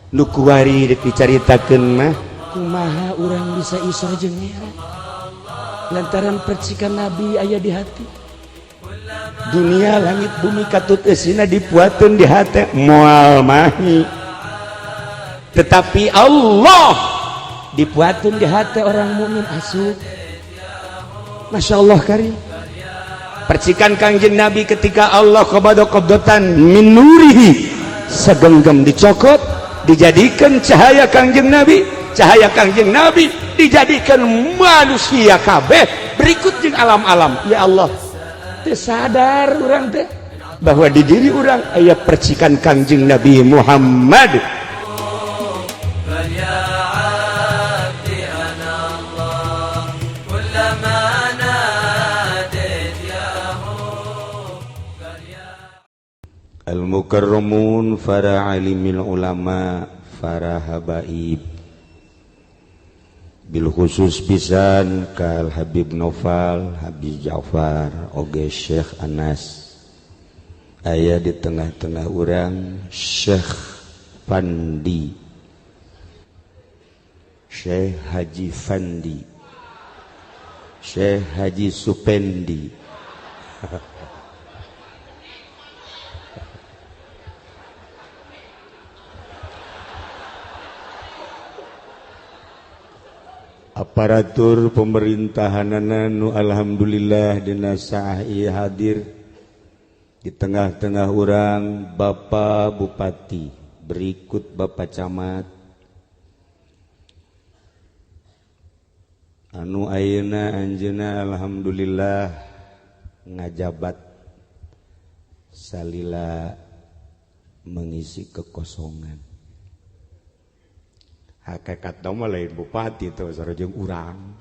Nu kuari dek dicaritakeun mah, kumaha urang bisa Isra jeung Mi'raj? Lantaran percikan Nabi aya di hati. Dunia, langit, bumi, katut eusina dipuateun di hati, moal mahi. Tetapi Allah dipuateun di hati orang mukmin, asup. Masya Allah karim. Percikan Kangjeng Nabi, ketika Allah qabada qabdatan min nurihi, segenggam dicokot, dijadikan cahaya Kangjeng Nabi. Cahaya Kangjeng Nabi dijadikan manusia kabeh, berikut jeung alam-alam. Ya Allah, teu sadar urang teh bahwa di diri urang aya percikan Kangjeng Nabi Muhammad. يا عبدي أنا الله، كلما ناديت يا هو قال يا Al-mukarramun, para alimil ulama, para habaib, bil khusus pisan kal Habib Noval, Habib Ja'far, oge Syekh Anas. Aya di tengah-tengah urang Syekh Fandi, Syekh Haji Fandi, Syekh Haji Supendi. Aparatur pemerintahan nu alhamdulillah dina saah ieu hadir di tengah-tengah urang, Bapak Bupati, berikut Bapak Camat anu ayeuna anjeunna alhamdulillah ngajabat salila mengisi kekosongan. Hakikat mah lain bupati tuh, sareng urang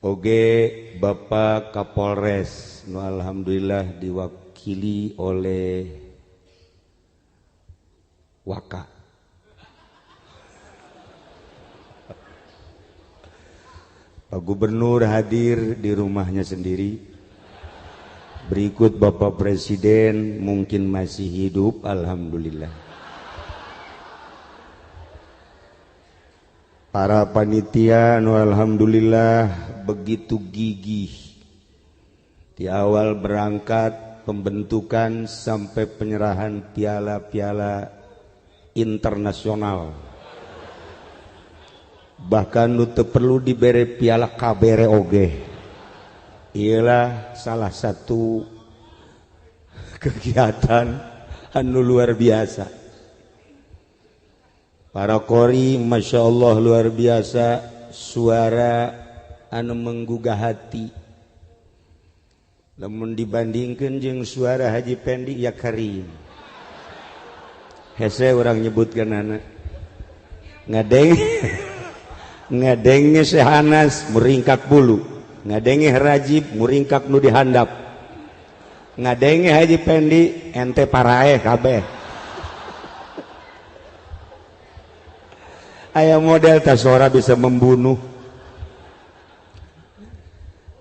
oge Bapak Kapolres nu alhamdulillah diwakili oleh Waka. Pak Gubernur hadir di rumahnya sendiri, berikut Bapak Presiden mungkin masih hidup, alhamdulillah. Para panitia nu alhamdulillah begitu gigih di awal berangkat pembentukan sampai penyerahan piala-piala internasional, bahkan nu teu perlu dibere piala kabere oge. Ialah salah satu kegiatan anu luar biasa. Para qori, Masya Allah, luar biasa, suara anu menggugah hati. Namun dibandingkan jeung suara Haji Pendi, ya karim, hese urang nyebutkan anak ngadeng ngadenge Sehanas muringkak bulu, ngadenge Rajib muringkak nu dihandap, ngadenge Haji Pendi ente paraeh kabeh. Aya model tas suara bisa membunuh.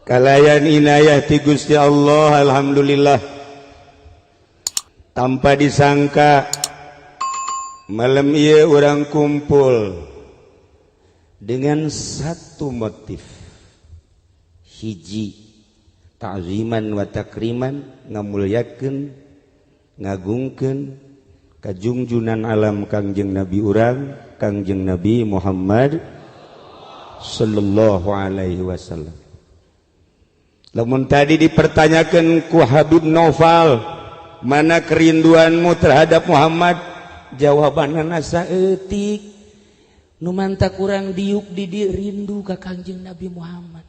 Kalayan inayah ti Gusti Allah, alhamdulillah, tanpa disangka malam ieu urang kumpul dengan satu motif, hiji, ta'ziman wa takriman, ngamulyakeun, ngagungkeun kajungjunan alam Kangjeng Nabi urang, Kangjeng Nabi Muhammad sallallahu alaihi wasallam. Lamun tadi dipertanyakan ku Habib Noval, mana kerinduanmu terhadap Muhammad? Jawabanna saeutik, nu mantak urang diuk di rindu ka Kangjeng Nabi Muhammad.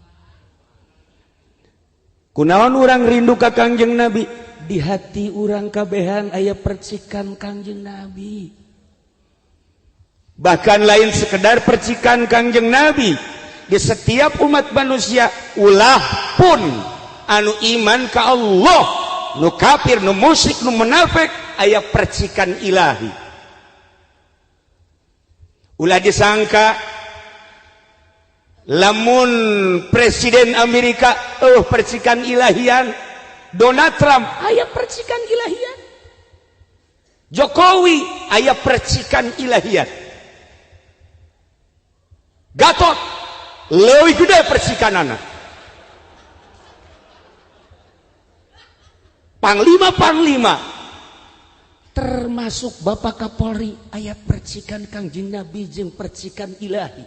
Kunaon urang rindu ka Kangjeng Nabi? Di hati urang kabehan aya percikan Kangjeng Nabi. Bahkan lain sekedar percikan Kangjeng Nabi, di setiap umat manusia, ulah pun anu iman ka Allah, nu kafir, nu musyrik, nu munafik, aya percikan ilahi. Ulah disangka lamun Presiden Amerika, oh, percikan ilahian, Donald Trump aya percikan ilahian. Jokowi aya percikan ilahiyat. Gatot leuwih gede percikanana. Panglima-panglima termasuk Bapak Kapolri aya percikan Kangjeng Nabi jeung percikan ilahi.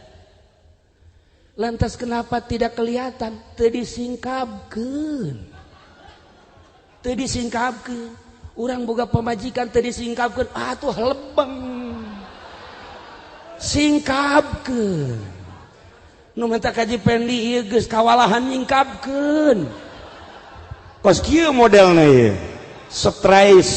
Lantas kenapa tidak kelihatan? Teu disingkapkeun. Teu disingkapkeun. Urang boga pamajikan teu disingkapkeun, atuh lebeng. Singkapkeun. Nu minta kaji pendi ieu geus kawalahan nyingkapkeun. Kos kieu modelna ieu. Stres.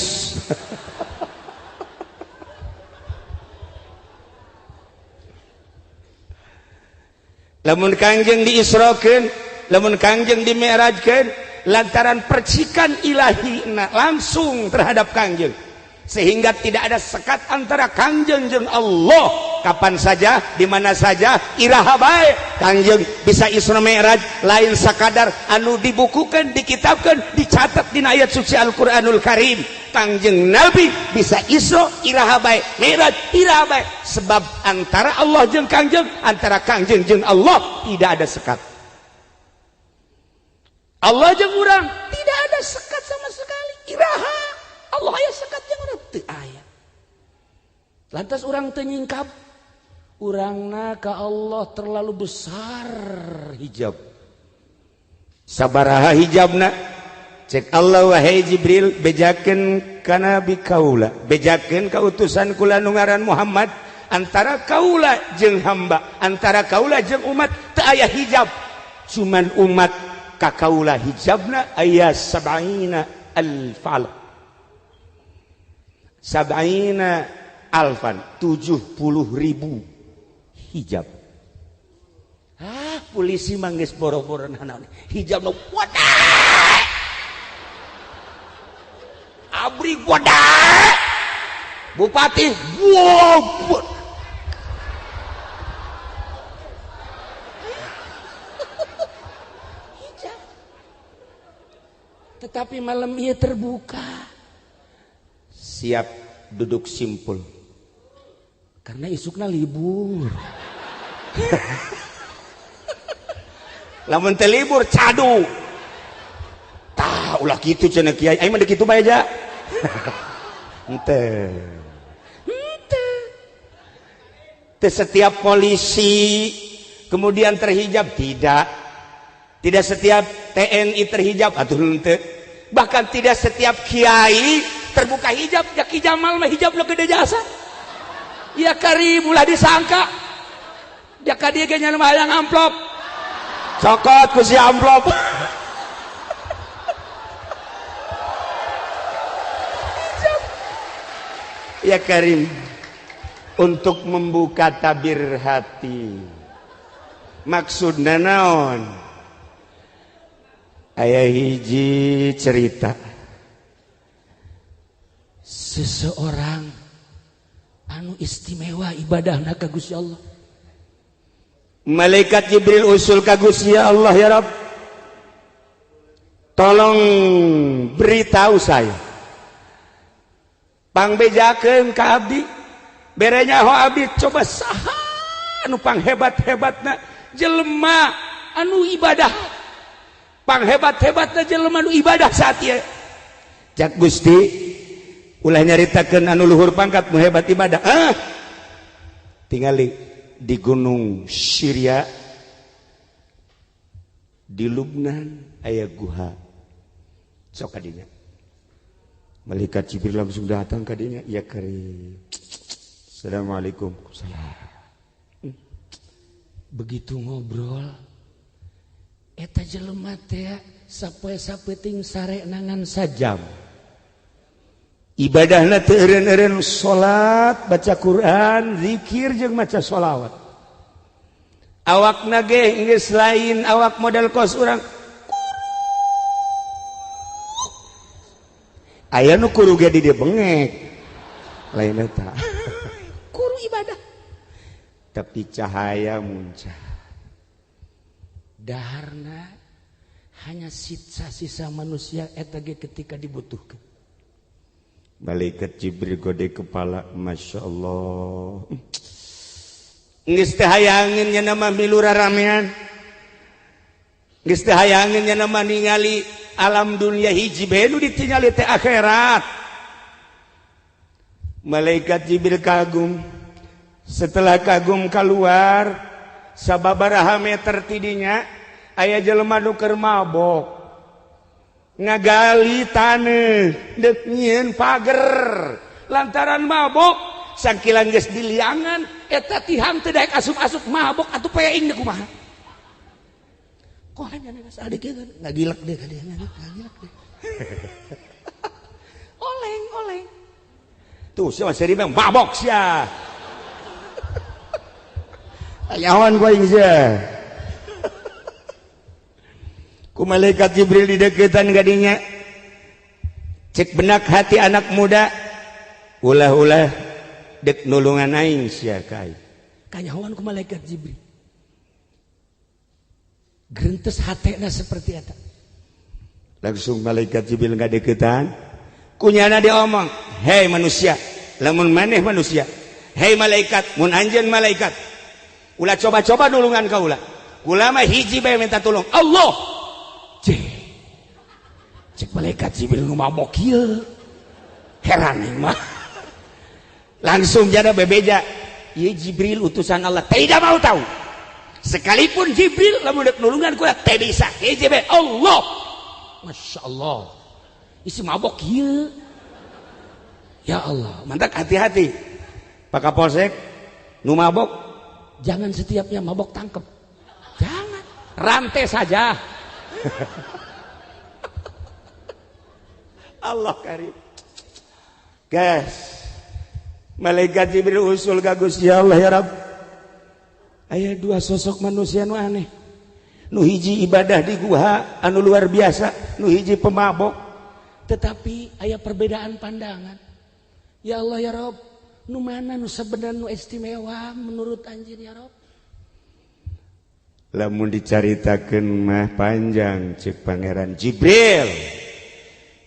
Lamun Kangjeng diisrokeun, lamun Kangjeng dimi'rajkeun, lantaran percikan ilahi langsung terhadap Kangjeng, sehingga tidak ada sekat antara Kangjeng jeung Allah. Kapan saja, di mana saja, iraha bae Kangjeng bisa Isra Mi'raj, lain sakadar anu dibukukan, dikitabkan, dicatat dina ayat suci Al-Qur'anul Karim. Kangjeng Nabi bisa Isra iraha bae, Mi'raj iraha bae, sebab antara Allah jeung Kangjeng, antara Kangjeng jeung Allah tidak ada sekat. Allah jeung urang tidak ada sekat sama sekali. Iraha Allah aya sekat jeung urang teu aya. Lantas urang teu nyingkap, urangna ka Allah terlalu besar hijab. Sabaraha hijabna? Cek Allah, wahai Jibril, bejakeun ka nabi kaula, bejakeun ka utusan kula nu ngaran Muhammad, antara kaula jeung hamba, antara kaula jeung umat teu aya hijab. Cuman umat ka kaula hijabna aya sab'ina alfal. Sab'ina alfan, 70.000 hijab. Ah, polisi mah geus boro-boro nanaon. Hijabna wadah. Abri wadah. Bupati wow. Hijab. Tetapi malam ia terbuka. Siap duduk simpul. Karena isukna libur. Lamun teu libur cadu. Tah ulah kitu cenah kiai. Aing mah deuk kitu bae aja. Henteu. Henteu. Teu setiap polisi kemudian terhijab, tidak. Tidak setiap TNI terhijab atuh henteu. Bahkan tidak setiap kiai terbuka hijab. Ya Ki Jamal mah hijabna gede jasa. Ya karim ulah disangka. Ya ka dieu ge nya mah hayang amplop. Cokot ku si amplop. Ya karim, untuk membuka tabir hati. Maksudna naon? Aya hiji cerita. Seseorang anu istimewa ibadahna ka Gusti Allah. Malaikat Jibril usul ka Gusti Allah, ya Rabb, tolong beritahu saya, pangbejakeun ka abdi, bere nyaho abdi, coba saha anu panghebat-hebatna jelema anu ibadah, panghebat-hebatna jelema anu ibadah saat ieu. Cak Gusti, ulah nyaritakeun anu luhur pangkat nu hebat ibadah. Ah, tingali di gunung Syria, di Lubnan aya guha. Sok kadinya. Malaikat Jibril langsung datang kadinya, ya karim. Assalamualaikum. Salam. Begitu ngobrol, eta jelema teh sapoe sapeuting sare nangan sajam. Ibadahna teu eureun-eureun salat, baca Quran, zikir jeung maca sholawat. Awakna ge geus lain awak model kos urang. Aya nu kuru ge di dieu bengek. Lain eta. Kuru ibadah. Tapi cahaya muncul. Daharna hanya sisa-sisa manusia eta ge ketika dibutuhkan. Malaikat Jibril gode kepala, Masya Allah. Geus teu hayangeun nya nama milu raramean. Geus teu hayangeun nya nama ningali alam dunia hiji bae nu ditingali teh akhirat. Malaikat Jibril kagum. Setelah kagum keluar sababaraha meter tidinya aya jelema nu keur mabok. Ngagali taneuh deuk nyieun pager lantaran mabok sangkilan geus diliangan eta tihang teu daek asup-asup mabok atuh peing deuk kumaha kolem nya geus adik ieu ngagilek deui ka dieu ngagilek deui oleng oleng tuh sia seri mabok sia nyahoan ku aing sia. Ku malaikat Jibril dideketan gadinya cek benak hati anak muda ulah-ulah dek nulungan aing sia ka aing kanyahoan ku malaikat Jibril gerentes hatena seperti eta langsung malaikat Jibril ngadeketan kunyana diomong hei manusia lamun maneh manusia hei malaikat mun anjeun malaikat ulah coba-coba nulungan kaula kula mah hiji bae minta tolong Allah. Cek, cek malaikat Jibril nu mabok ieu. Heran aing mah. Langsung jada bebeja, ieu Jibril utusan Allah, tidak mau tahu. Sekalipun Jibril lamun dek nulungan kula teu bisa. Hiji bae Allah. Masya Allah. Isi mabok ieu. Ya Allah, mantak hati-hati. Pak Kapolsek nu mabok jangan setiapnya mabok tangkep. Jangan, rantai saja. Allah karim. Guys, malaikat Jibril usul ka Gusti Allah ya Rabb. Aya dua sosok manusia nu aneh. Nu hiji ibadah di guha anu luar biasa, nu hiji pemabok. Tetapi aya perbedaan pandangan. Ya Allah ya Rabb, nu mana nu sebenarnya nu istimewa menurut anjeun ya Rabb? Lamun dicaritakeun mah panjang cek Pangeran Jibril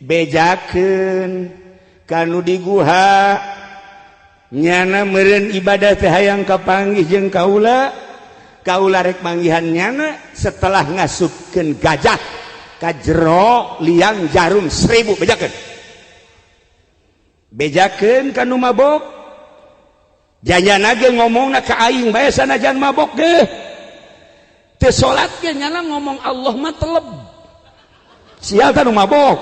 bejakeun kanu di guha nyana meureun ibadah teh hayang kapanggih jeung kaula kaula rek manggihan nyana setelah ngasupkeun gajah ka jero liang jarum 1000 bejakeun bejakeun kanu mabok janyana ge ngomongna ka aing bae sanajan mabok ge teu salat ge nyana ngomong Allah mah teleb sial tah nu mabok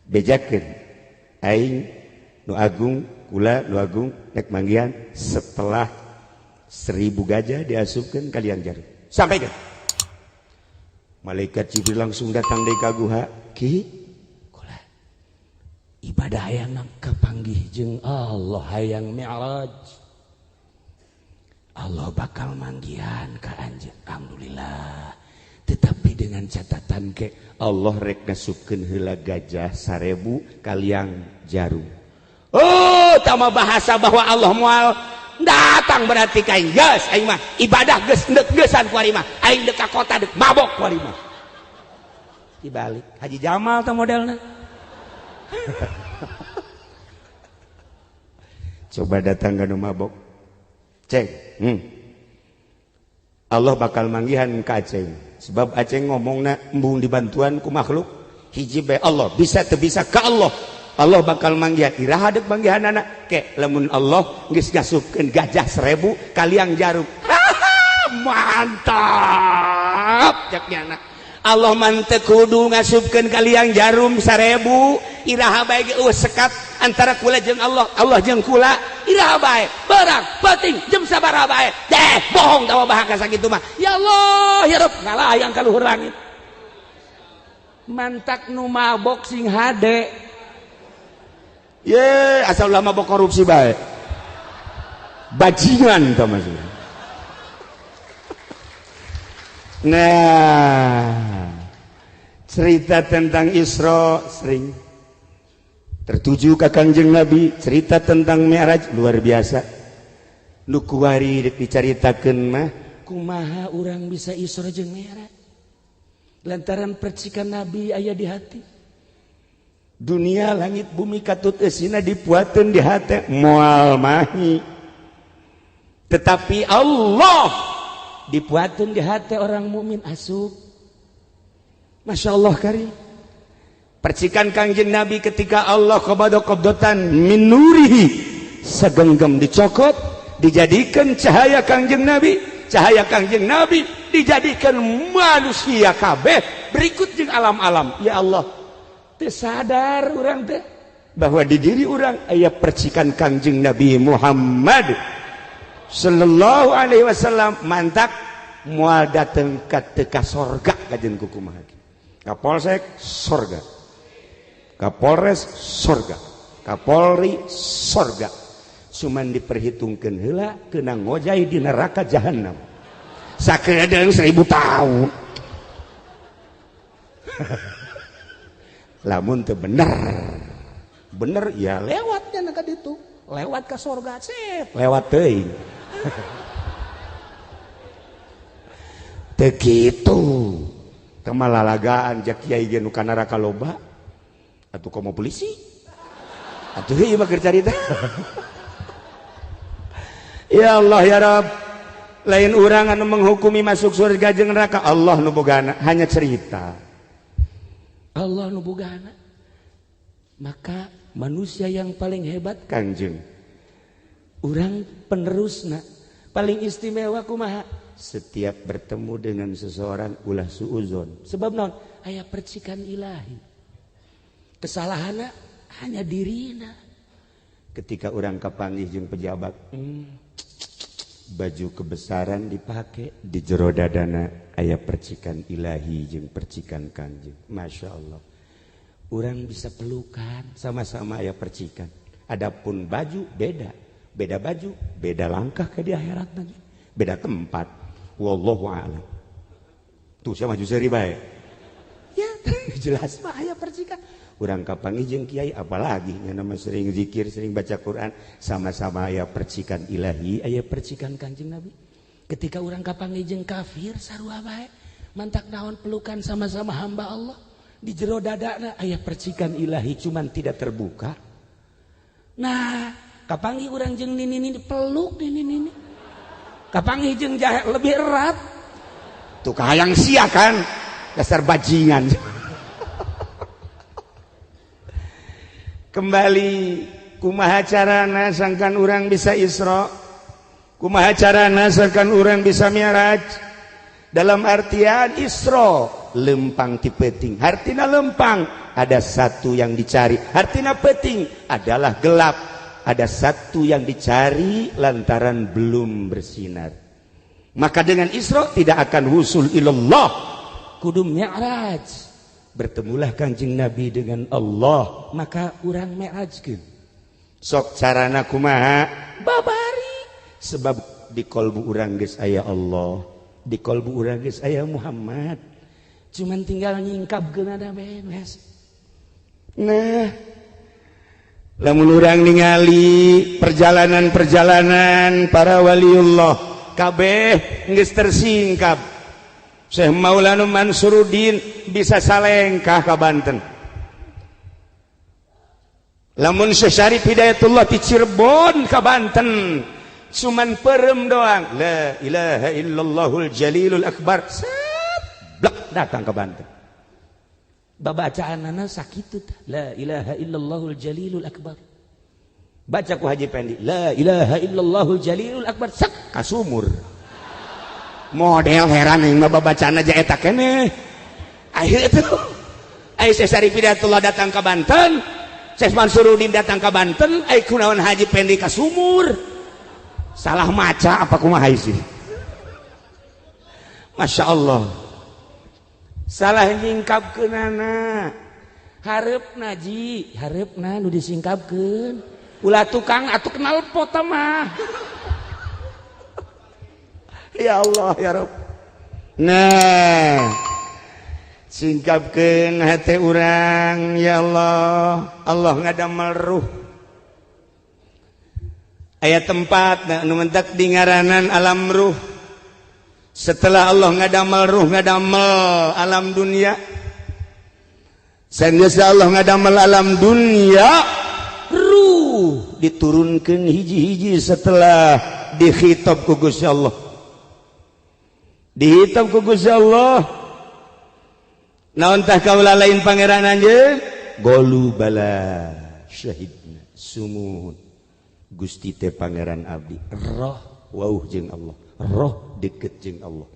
bejakeun aing nu agung kula nu agung nek manggihan setelah 1000 gajah diasupkeun kalian jarum sampaikan malaikat Jibril langsung datang deui ka guha ki kula ibadah hayang kapanggih jeung Allah hayang mi'raj Allah bakal manggihan ka anjeun alhamdulillah tetapi dengan catatan ke Allah rek ngasupkeun heula gajah 1000 kaliang jarum. Oh tama bahasa bahwa Allah moal datang berarti ka aing geus aing mah ibadah geus deuk geusan ku ari mah aing deuk ka kota deuk mabok ku ari mah dibalik Haji Jamal tah modelna. Coba datang ka nu mabok ceng, Allah bakal manggihan ka Aceng sebab Aceng ngomongna embung dibantuan ku makhluk hiji bae Allah bisa teu bisa ka Allah Allah bakal manggihan iraha deuk manggihanana ke lamun Allah geus ngasupkeun gajah 1000 kaliang jarum mantap cek nyana Allah mah teu kudu ngasupkeun kaliang jarum 1000 iraha bae ge eueuh sekat antara kula jeung Allah Allah jeung kula iraha bae berang penting jam sabaraha bae deh bohong tawa bahasa sakitu mah ya Allah ya Rabb ngalayang ka luhur langit mantak nu mabok sing hade ye asal ulah mabok korupsi bae bajingan tah maksudna. Nah, cerita tentang Isra sering tertuju ke Kangjeng Nabi, cerita tentang Mi'raj luar biasa. Nu kuari deuk dicaritakeun mah kumaha urang bisa Isra jeung Mi'raj? Lantaran percikan Nabi aya di hati. Dunia langit bumi katut eusina dipuateun di hate moal mahi. Tetapi Allah dipuateun di hate orang mukmin asup. Masya Allah karim. Percikan Kangjeng Nabi ketika Allah qabada qabdatan min nurihi, segenggam dicokot dijadikan cahaya Kangjeng Nabi, cahaya Kangjeng Nabi dijadikan manusia kabeh berikut jeung alam-alam. Ya Allah, teu sadar urang teh bahwa di diri urang aya percikan Kangjeng Nabi Muhammad sallallahu alaihi wasallam, mantak moal dateng ka teu ka sorga kajeun kumaha. Kapolsek sorga, Kapolres sorga, Kapolri sorga, cuman diperhitungkan heula kena ngojay di neraka jahanam sakedeung 1000 tahun. Lamun teu bener bener ya lewat nya ka ditu, lewat ka sorga sip, lewat teuing. Teu kitu kemalalagaan jak kiai ge nu ka neraka loba atuh komo polisi atuh ieu mah keur carita. Ya Allah ya Rabb, lain urang anu menghukumi masuk surga jeung neraka, Allah nu bogana, hanya cerita Allah nu bogana. Maka manusia yang paling hebat Kangjeng urang penerusna paling istimewa kumaha? Setiap bertemu dengan seseorang ulah suuzon, sebab naon? Aya percikan ilahi, kesalahanna hanya dirina. Ketika orang kapanggih jeung pejabat, baju kebesaran dipakai di jero dadana aya percikan ilahi jeung percikan Kangjeng. Masya Allah, orang bisa pelukan sama-sama aya percikan. Adapun baju beda, beda baju, beda langkah ke di akhirat lagi, beda tempat. Wallahu a'lam. Tuh saya maju seri bae. Ya, jelas mah aya percikan. Urang kapanggih jeung kiai apalagi nya nama sering zikir, sering baca Quran, sama-sama aya percikan ilahi, aya percikan Kangjeng Nabi. Ketika urang kapanggih jeung kafir sarua bae, mantak naon pelukan sama-sama hamba Allah. Di jero dadana aya percikan ilahi cuman tidak terbuka. Nah, kapanggih urang jeung nini-nini peluk nini-nini. Kapanggih jeung jahe lebih erat. Tuh kahayang sia kan, dasar bajingan. Kembali kumaha carana sangkan urang bisa Isra, kumaha carana sangkan urang bisa Mi'raj. Dalam artian Isra lempang ti peuting, hartina lempang ada satu yang dicari, hartina peuting adalah gelap, ada satu yang dicari lantaran belum bersinar. Maka dengan Isra tidak akan wusul ilallah, kudu Mi'raj. Bertemulah Kanjeng Nabi dengan Allah, maka urang mi'rajkeun. Sok carana kumaha? Babari. Sebab di kolbu urang geus aya Allah, di kolbu urang geus aya Muhammad. Cuman tinggal nyingkapkeun ada beres. Nah, lamun urang ningali perjalanan-perjalanan para waliullah kabeh geus tersingkap. Syekh Maulana Mansuruddin bisa salengkah ka Banten. Lamun Syekh Syarif Hidayatullah ti Cirebon ka Banten, cuman perem doang. La ilaha illallahul jalilul akbar. Set, blek datang ke Banten. Babacaanana sakitu tah. La ilaha illallahul jalilul akbar. Baca ku Haji Pendi, la ilaha illallahul jalilul akbar, sak kasumur. Model heran yang mah babacaan aja eta keneh. Akhir itu ai Syekh Syarif Hidayatullah datang ke Banten, Syekh Mansuruddin datang ke Banten, ai kunaon Haji Pendi ka sumur. Salah maca apa kumaha sih? Masya Allah. Salah nyingkapkeunana. Hareupna ji, hareupna nu disingkapkeun. Ulah tukang atuh kenal pot mah. Ya Allah ya Rabb. Nah, singkapkeun hate urang ya Allah. Allah ngadamel ruh. Aya tempat nu mentak di ngaranan alam ruh. Setelah Allah ngadamel ruh, ngadamel alam dunia. Sanggeus Allah ngadamel alam dunia, ruh diturunkan hiji-hiji setelah dikhitab ku Gusti Allah. Dihitab ku Gusti Allah. Naon tah kaula lain pangeran anjeun? Golu bala syahidna sumuhun. Gusti teh pangeran abdi. Roh wauh jeung Allah. Roh deket jeung Allah.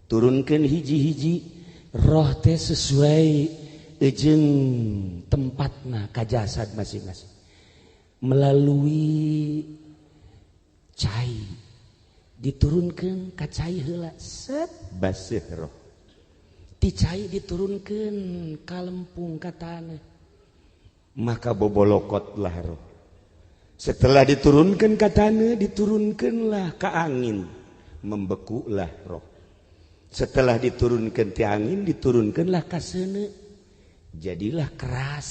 Turunkan hiji-hiji roh teh sesuai jeung tempatna ka jasad masing-masing. Melalui cai diturunkan ka cai heula set baseuh roh. Ti cai diturunkan ka lempung ka tanah. Maka bobolokotlah roh. Setelah diturunkan ka tanah, diturunkanlah ka angin, membekulah roh. Setelah diturunkan ti angin, diturunkanlah ka seuneu, jadilah keras.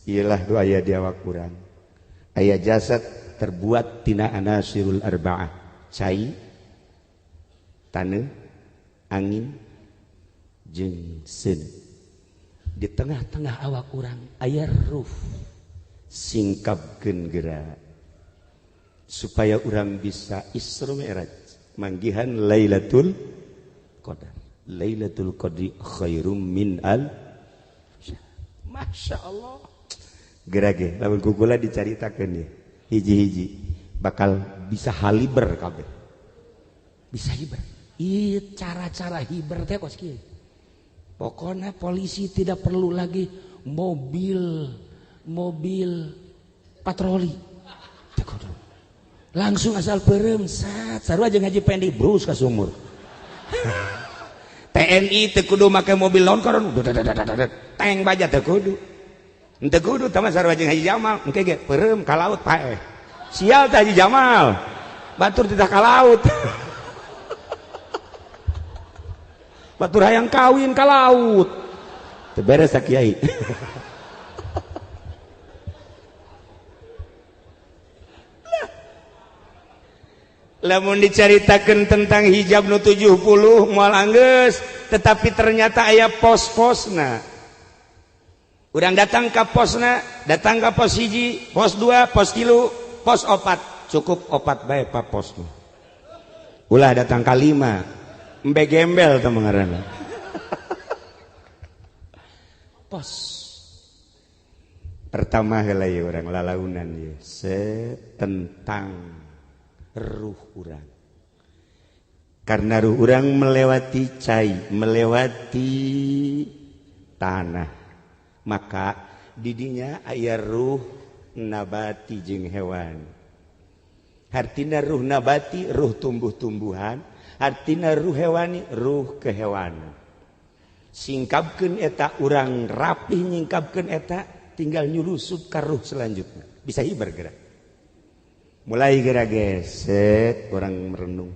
Iyalah doa aya di awak urang. Aya jasad terbuat tina anasirul arba'ah, cai, taneuh, angin, jeung seuneu. Di tengah-tengah awak urang aya ruh. Singkapkeun geura supaya urang bisa Isra Mi'raj manggihan Lailatul Qadar. Lailatul Qadri khairum min al. Masya Allah. Geura ge lamun ku kula dicaritakeun ye hiji-hiji bakal bisa haliber kabeh. Bisa hiber. Ieu cara-cara hiber teh kos kieu. Pokona polisi tidak perlu lagi mobil patroli. Langsung asal peureum sat sarua jeung Haji Pendi brus ka sumur. TNI teu kudu make mobil laon koron tank baja teu kudu. Teu kudu tah mah sarua jeung Haji Jamal engke ge peureum ka laut paeh. Sial teh Haji Jamal. Batur teh ka laut. Batur hayang kawin ka laut. Teu beres ta kiai. Lamun dicaritakeun tentang hijab nu 70 moal anggeus, tetapi ternyata aya pos-posna. Urang datang ka posna, datang ka pos 1, pos 2, pos 3, pos 4. Cukup 4 bae pa posna. Ulah datang ka 5, embe gembel teh ngaranna. Pos. Pertama heula ieu urang lalaunan ieu tentang ruh urang. Karena ruh urang melewati cai, melewati tanah, maka didinya aya ruh nabati jeung hewan. Hartina ruh nabati, ruh tumbuh-tumbuhan, hartina ruh hewani, ruh kehewanan. Singkapkeun eta urang rapih nyingkapkeun eta tinggal nyulusup ka ruh selanjutnya. Bisa hiber gerak. Mulai gerak geset orang merenung.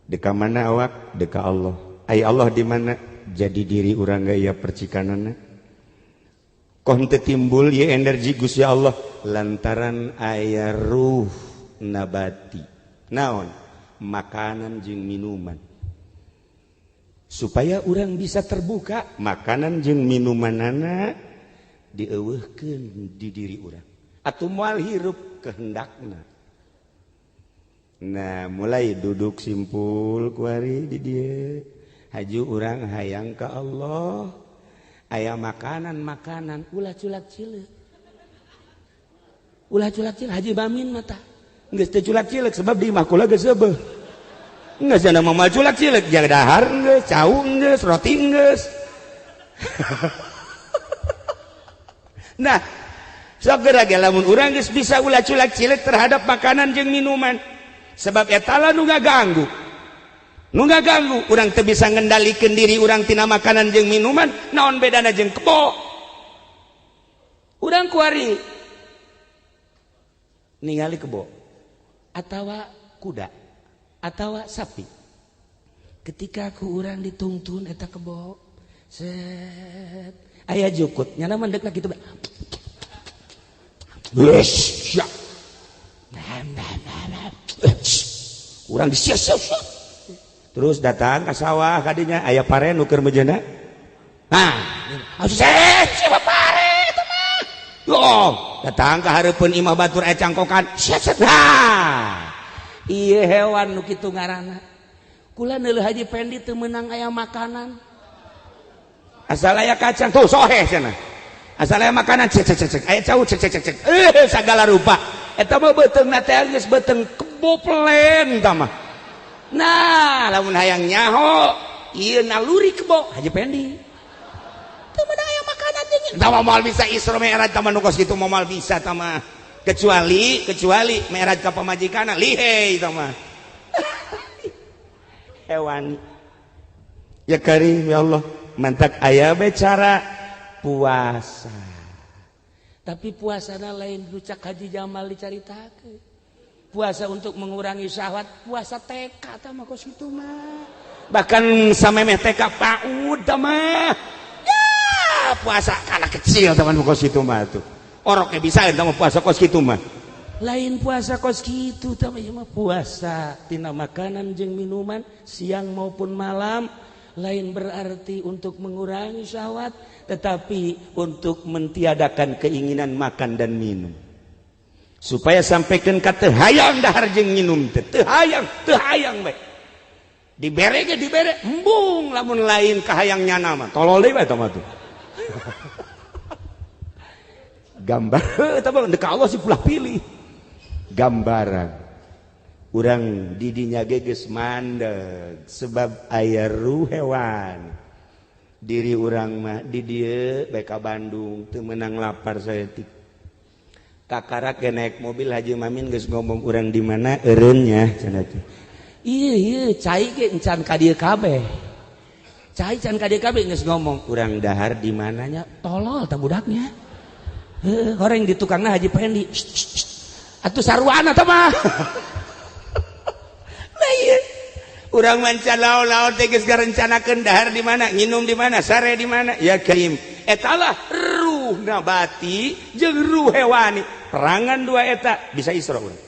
Deka mana awak? Deka Allah. Ay Allah di mana? Jadi diri urang gak ya percikanana. Koh teu timbul ye energi Gusti Allah lantaran aya ruh nabati. Naon? Makanan jeung minuman. Supaya urang bisa terbuka, makanan jeung minumanana dieuweuhkeun di diri urang. Atau moal hirup kehendakna. Nah, mulai duduk simpul kuari di dieu. Haju urang hayang ka Allah. Aya makanan-makanan ulah culak cileuk. Ulah culak cileuk Haji Bamin mata. Geus teu culak cileuk sebab di imah kula geus seubeuh. Geus cenah mah culak cileuk jaga dahar geus, cau geus, roti geus. Nah, sok geura ge lamun urang geus bisa ulah culak cileuk terhadap makanan jeung minuman. Sebab eta lah nu ngaganggu. Nu ngaganggu urang teu bisa ngendalikeun diri urang tina makanan jeung minuman, naon bedana jeung kebo. Urang kuari ningali kebo atawa kuda atawa sapi. Ketika ku urang ditungtun eta kebo, set aya jukut nyana mah deukna kitu. Yes, ya. Urang disia-sia. Terus datang ke sawah kadinya aya paren nu keur mejeuna. Nah, siapa pare eta mah. Yo, datang ka hareupeun imah batur aya cangkokan. Set set. Nah. Ieu hewan nu kitu ngaranna. Kula neuleuh Haji Pendi teu meunang aya makanan. Asal aya kacang tuh soheh cenah. Asal aya makanan cek cek cek cek. Aya cau cek cek cek cek. Sagala rupa. Eta mah beuteungna teh geus beuteung kebo pelen eta mah. Nah, lamun hayang nyaho ieu naluri kebo Haji Pendi. Teu meunang aya makanan jeung eta mah moal bisa Isra Mi'raj tah mah nu kos kitu moal bisa tah mah. Kecuali mi'raj ka pamajikanna lihei tah mah. Hewan. Ya karim ya Allah, mantak aya be cara puasa. Tapi puasana lain rucak Haji Jamal dicaritakeun. Puasa untuk mengurangi syahwat, puasa TK tah mah kos kitu mah. Bahkan samemeh TK PAUD tah mah. Ya, puasa anak kecil teman kos kitu mah tuh. Oroknya bisa eta mah puasa kos kitu mah. Lain puasa kos kitu tah mah puasa tina makanan jeung minuman siang maupun malam. Lain berarti untuk mengurangi syahwat, tetapi untuk mentiadakan keinginan makan dan minum. Supaya sampaikan ka teu hayang dahar jeung minum teh, teu hayang bae. Dibere ge dibere embung lamun lain kahayang nyana mah. Tolol deui bae eta mah tuh. Gambar eta mah deuk Allah sih pulah pilih. Gambaran urang didinya ge geus mandeg sebab aya ruh hewan. Diri urang mah di dieu bae ka Bandung teu meunang lapar saeutik. Kakarak ge naik mobil Haji Mamin geus ngomong urang di mana eureunnya cenah teh. Ieu ieu cai ge encan ka dieu kabeh. Cai can ka dieu kabeh geus ngomong urang dahar di mananya tolol tah budaknya. Heuh horeng di tukangna Haji Pendi. Atuh saruana tah mah. Urang manca laut-laut teh geus ngarencanakeun dahar di mana, nginum di mana, sare di mana. Ya karim. Eta lah ruh nabati jeung ruh hewani. Perangan dua eta bisa Isra urang.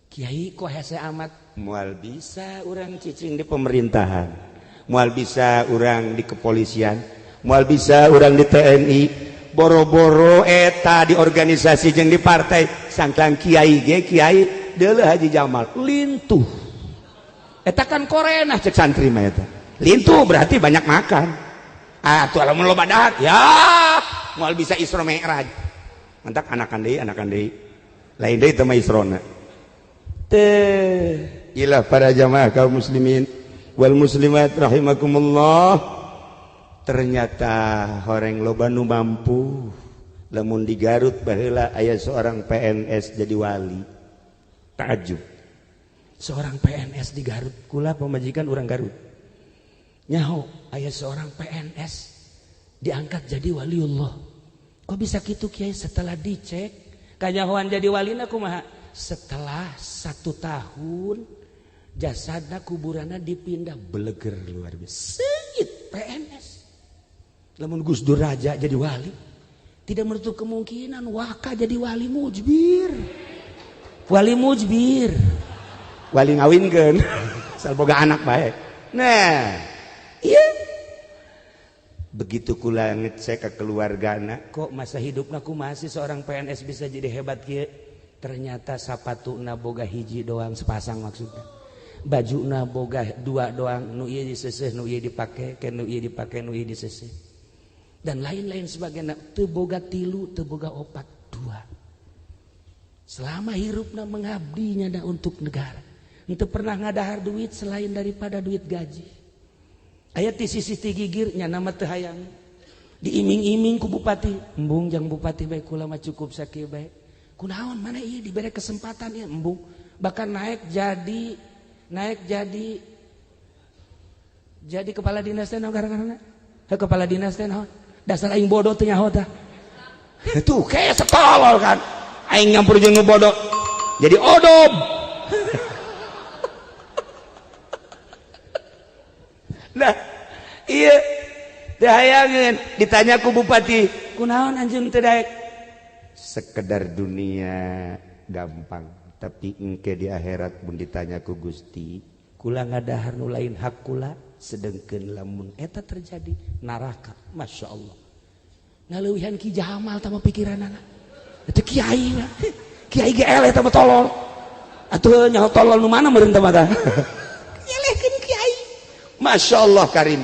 Kiai kok hese amat? Moal bisa urang cicing di pemerintahan. Moal bisa urang di kepolisian, moal bisa urang di TNI. Boro-boro eta di organisasi jeung di partai. Sangklang kiai ge kiai deuleuh Haji Jamal lintuh. Eta kan korenah cek santri mah eta. Lintuh berarti banyak makan. Ah atuh lamun loba dahar ya moal bisa Isra Mi'raj. Mantak anakan deui. Lain deui teh mah Isrona. Teh ilah para jamaah kaum muslimin wal muslimat rahimakumullah. Ternyata horeng loba nu mampu. Lamun di Garut baheula aya seorang PNS jadi wali. Takjub. Seorang PNS di Garut, kula pamajikan urang Garut. Nyaho aya seorang PNS diangkat jadi waliullah. Kok bisa kitu kiai? Setelah dicek kanyahoan jadi walina kumaha? Setelah 1 tahun jasadna kuburanna dipindah beleger luar biasa. Seungit PNS. Lamun Gus Dur raja jadi wali, tidak menutup kemungkinan waka jadi wali mujbir. Wali mujbir. Wali ngawinkeun. Asal boga anak bae. Nah, iya. Begitu kula ngecek ke keluargana, kok masa hidupna kumaha sih seorang PNS bisa jadi hebat kieu? Ternyata sapatuna boga hiji doang sepasang maksudnya. Bajuna boga 2 doang, nu ieu diseseh, nu ieu dipake, ke nu ieu dipake, nu ieu diseseh. Dan lain-lain sebagainya, teu boga 3, teu boga 4, 2. Selama hirupna mengabdinya da untuk negara. Henteu pernah ngadahar duit selain daripada duit gaji. Aya ti sisi ti gigir nya nama teu hayang. Diiming-iming ku bupati, embung jang bupati bae kula mah cukup sakieu bae. Kunaon mana ieu dibere kesempatan ieu embung. Bahkan naik jadi kepala dinas teh naon gara-garana? Heuh kepala dinas teh naon? Dasar aing bodoh teu nyaho tah. Tuh kayak setolol kan. Aing nyampur jeung nu bodoh. Jadi odob. Nah, iya teu hayangeun ditanya ku bupati, kunaon anjeun teu daek? Sekedar dunia gampang, tapi engke di akhirat pun ditanya ku Gusti, kula ngadahar nu lain hak kula. Sedengkeun lamun eta terjadi neraka. Masya Allah. Ngaleuwihan Ki Jamal tama pikiranana. Eta kiai mah. Kiai ge eleh tama tolol. Atuh nyaho tolol nu mana meureun teh mah tah. Nyelehkeun kiai. Masya Allah karim.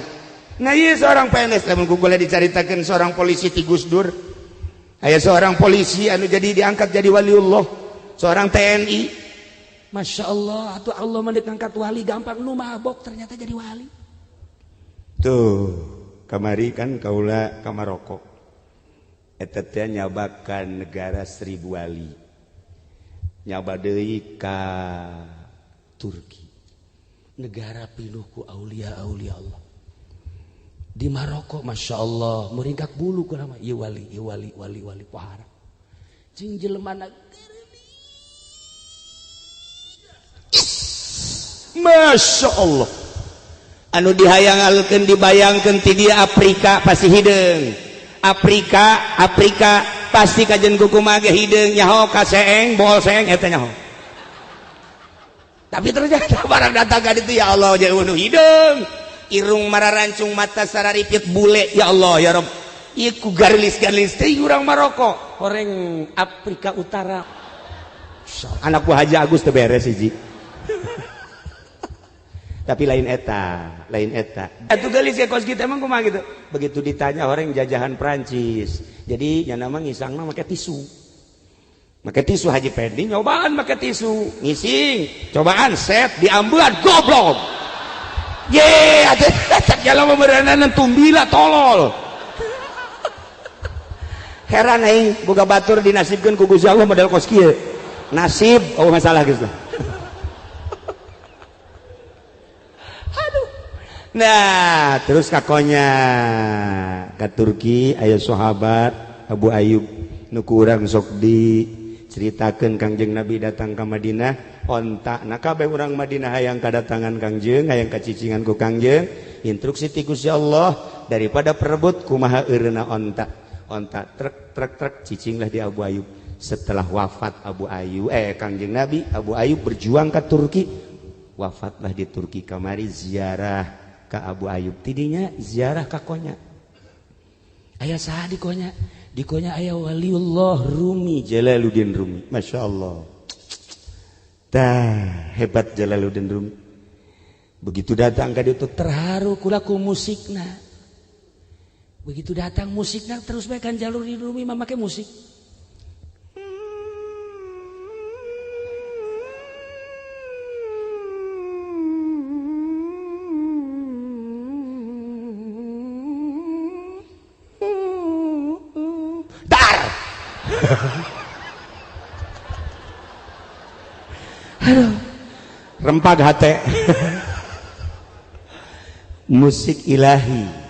Nah ieu seorang PNS lamun ku boleh dicaritakeun seorang polisi ti Gus Dur. Aya seorang polisi anu jadi diangkat jadi waliullah, seorang TNI. Masya Allah, atuh Allah mah deuk ngangkat wali gampang, nu mabok ternyata jadi wali. Tuh, kamari kan kaula ka Maroko. Eta teh nyabakan negara 1000 wali. Nyaba deui ka Turki. Negara pinuh ku aulia-aulia Allah. Di Maroko, Masya Allah, meringkak bulu ku nama ieu wali, ieu wali, wali, wali pohara. Jeung jelemana Masya Allah. Anu dihayangalkeun dibayangkeun ti dia Afrika pasti hideung. Afrika, Afrika pasti kajen kukumaha ge hideung nyaho ka seeng, bool seeng eta nyaho. Tapi ternyata barang datang ka ditu ya Allah jauh nu hideung. Irung mararancung mata sararipit bule ya Allah ya Rabb. Ieu ku garlis-garlis teh urang Maroko, horeng Afrika Utara. Anak ku Haji Agus teu beres hiji. Tapi lain eta, lain eta. Atuh geulis ya kos kitu emang kumaha gitu. Begitu ditanya orang jajahan Prancis. Jadi nya nama ngisangna make tisu. Make tisu Haji Pendi nyobaan make tisu, ngising, cobaan set diambean goblok. Ye, atuh cek jalan meureunan tumbila tolol. Heran aing boga batur dinasibkeun ku Gusti Allah model kos kieu. Nasib oh masalah geus lah. Nah, terus kakonya ke Turki aya sahabat Abu Ayyub nu kurang sok diceritakeun Kangjeng Nabi datang ka Madinah onta nah kabeh urang Madinah hayang kadatangan Kangjeng hayang kacicingan ku Kangjeng instruksi ti Gusti Allah daripada perebut kumaha eureuna onta onta trek trek trek cicinglah di Abu Ayyub. Setelah wafat Abu Ayyub Kangjeng Nabi Abu Ayyub berjuang ke Turki, wafatlah di Turki kamari ziarah ka Abu Ayyub tidinya ziarah ka Konya. Aya saha di Konya? Di Konya aya waliullah Rumi, Jalaluddin Rumi. Masya Allah. Tah, hebat Jalaluddin Rumi. Begitu datang ka ditu terharu kula ku musikna. Begitu datang musikna terus bae kan Jalaluddin Rumi mah make musik. Aduh, rempag hate. Musik ilahi.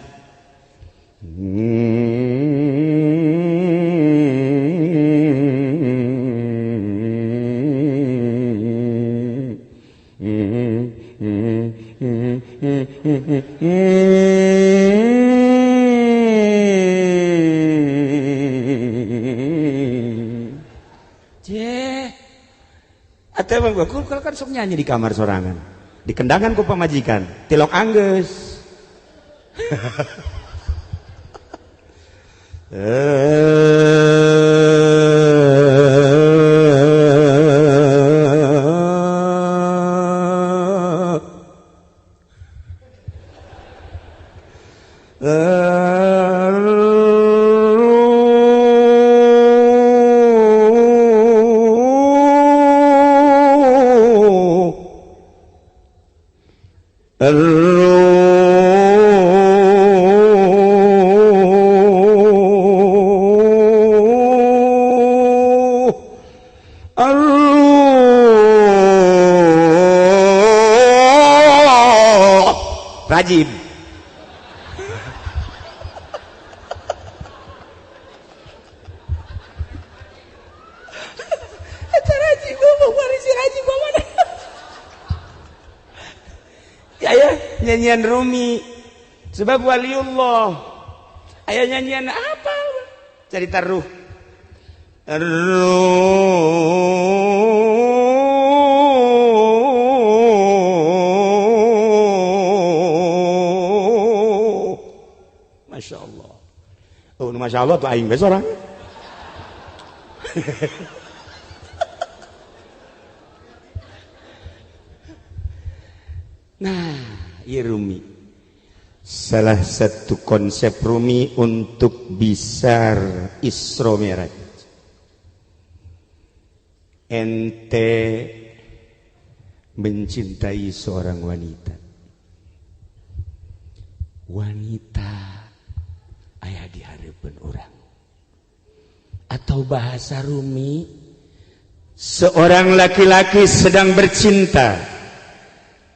Atau kan sok nyanyi di kamar sorangan, dikendangan ku pamajikan, tilok anggeus. Rajib. Eta rajib ngomong warisi rajib mana? Ya ya nyanyian Rumi sebab waliullah. Aya nyanyian apa? Cerita ruh. Ruh. Masya Allah tuh aing besok orang. Nah, ieu Rumi. Salah satu konsep Rumi untuk bisa Isra Mi'raj. Ente mencintai seorang wanita. Wanita aya di hareupeun urang. Atau bahasa Rumi, seorang laki-laki sedang bercinta.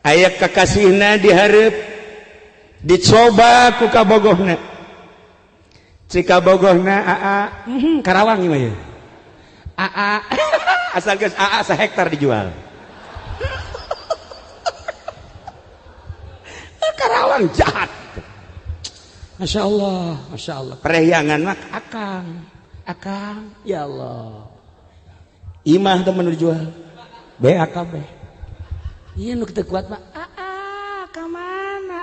Aya kakasihna di hareup, dicoba ku kabogohna. Cik kabogohna aa, Karawang ieu mah ye. Aa, asal geus aa sahektar dijual. Karawang jahat. Masya Allah, Masya Allah. Perahyangan mah akang, akang, ya Allah. Imah temen dijual, BAKB. Iya nu kita kuat mah, aa, ka mana?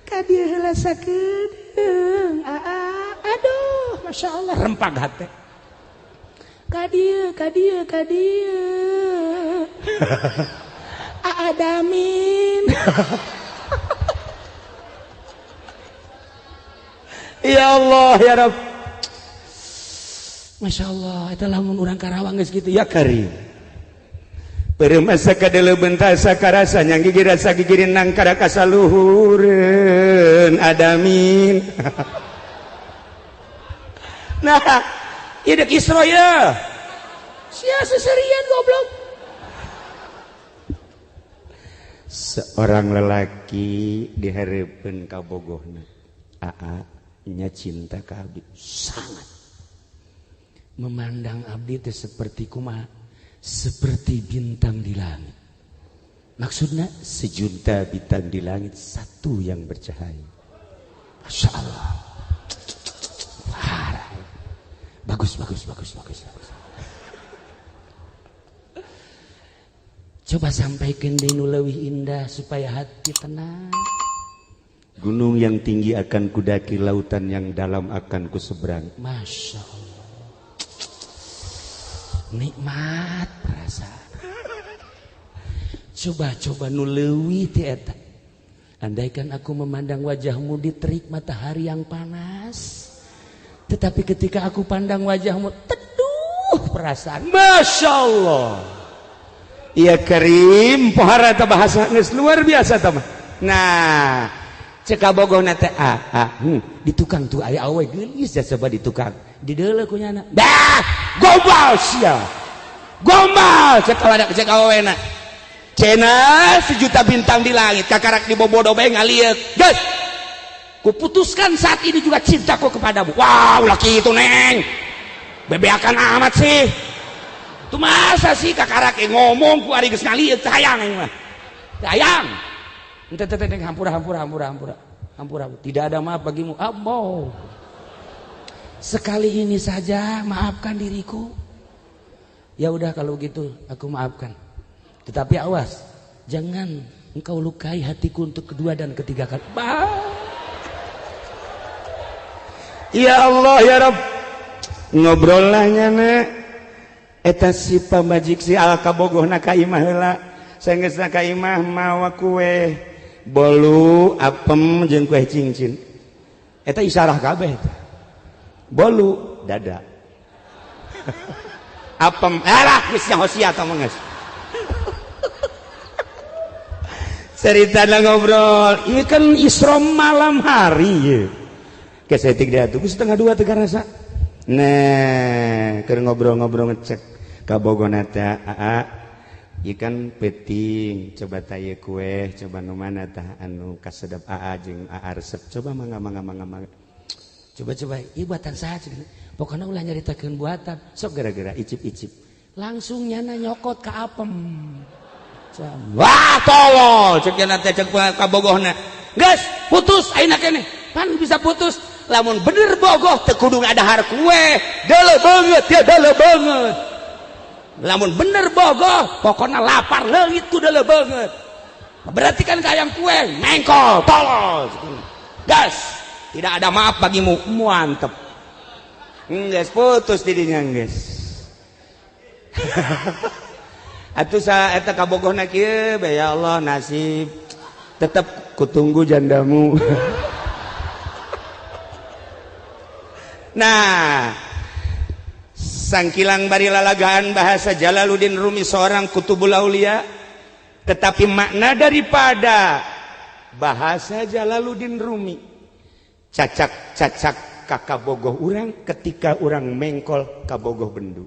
Ka dieu heula sakedeung, aa, aduh, Masya Allah, rempag hate. Ka dieu, ka dieu, ka dieu. Aa damin. Ya Allah ya Rabb. Masya Allah, eta lamun urang Karawang geus kitu ya karim. Permasa kadele bentasa karasa nyang gigi rasa gigirin nang karakasaluhureun adamin. Nah, ieu deuk Isra ye. Sia seserian goblok. Seorang lelaki dihareupeun ka bogohna. Aa nya cinta ka abdi sangat. Memandang abdi teh seperti kumaha? Seperti bintang di langit. Maksudnya sejuta bintang di langit satu yang bercahaya. Masya Allah. Wah, bagus, bagus, bagus, bagus, bagus. Coba sampaikan deui nu leuwih indah supaya hati tenang. Gunung yang tinggi akan kudaki, lautan yang dalam akan kuseberang. Masya Allah. Nikmat perasaan. Coba-coba nu leuwih ti eta. Andaikan aku memandang wajahmu di terik matahari yang panas, tetapi ketika aku pandang wajahmu teduh perasaan. Masya Allah. Iya karim, pohara eta bahasa geus luar biasa tah mah. Nah, cek kabogohna teh di tukang tuh aya awe geulis ya coba di tukang. Dideuleu ku nyana. Dah, gombal sia. Gombal cek kawadak cek awena. Cenah sejuta bintang di langit kakarak dibobodo bae ngalieuk. Geus. Kuputuskan saat ini juga cintaku kepadamu. Wah, ulah kitu neng. Bebeakan amat sih. Itu masa sih kakarak ngomong ku ari geus ngalieuk teh hayang aing mah. Teh hayang. Ente teh teh hampura hampura hampura hampura. Hampura. Tidak ada maaf bagimu. Ambo. Sekali ini saja maafkan diriku. Ya udah kalau gitu aku maafkan. Tetapi awas, jangan engkau lukai hatiku untuk kedua dan ketiga kali. Bah. Ya Allah ya Rabb. Ngobrol lah nyana. Eta si pamajik si al kabogohna ka imah heula. Sanggeusna ka imah mawa kue bolu apem jeung kue cincin. Eta isarah kabeh eta. Bolu dada. Apem alah geus nyaho sia tah mah geus. Cerita ngobrol, ieu kan Isra malam hari ieu. Kesetik dia tuh 1:30 teu karasa. Nah, keur ngobrol-ngobrol ngecek ka bogona teh aa ieu kan peuting, coba tah ieu kue, coba nu mana tah anu kasedep aa jeung aa resep. Coba mangga mangga mangga mangga. Coba-coba ieu buatan saha cenah. Pokona ulah nyaritakeun buatan, sok gara-gara icip-icip. Langsung nyana nyokot ka apem. Wah, tolol cek nyana teh cek kabogohna. Geus, putus ayeuna keneh. Pan bisa putus. Lamun bener bogoh teu kudu ngadahar kue. Deuleu beungeut ya deuleu beungeut. Lamun bener bogoh, pokona lapar leungit ku deuleu beungeut. Berarti kan kayang kue mengkol tolol. Gas. Tidak ada maaf bagimu. Mantep. Geus putus didinya geus. Atuh sa eta kabogohna kieu bae ya Allah nasib. Tetep kutunggu jandamu. Nah, sangkilang bari lalagaan bahasa Jalaluddin Rumi seorang kutubul aulia, tetapi makna daripada bahasa Jalaluddin Rumi cacak-cacak kakabogoh urang ketika urang mengkol kabogoh bendu.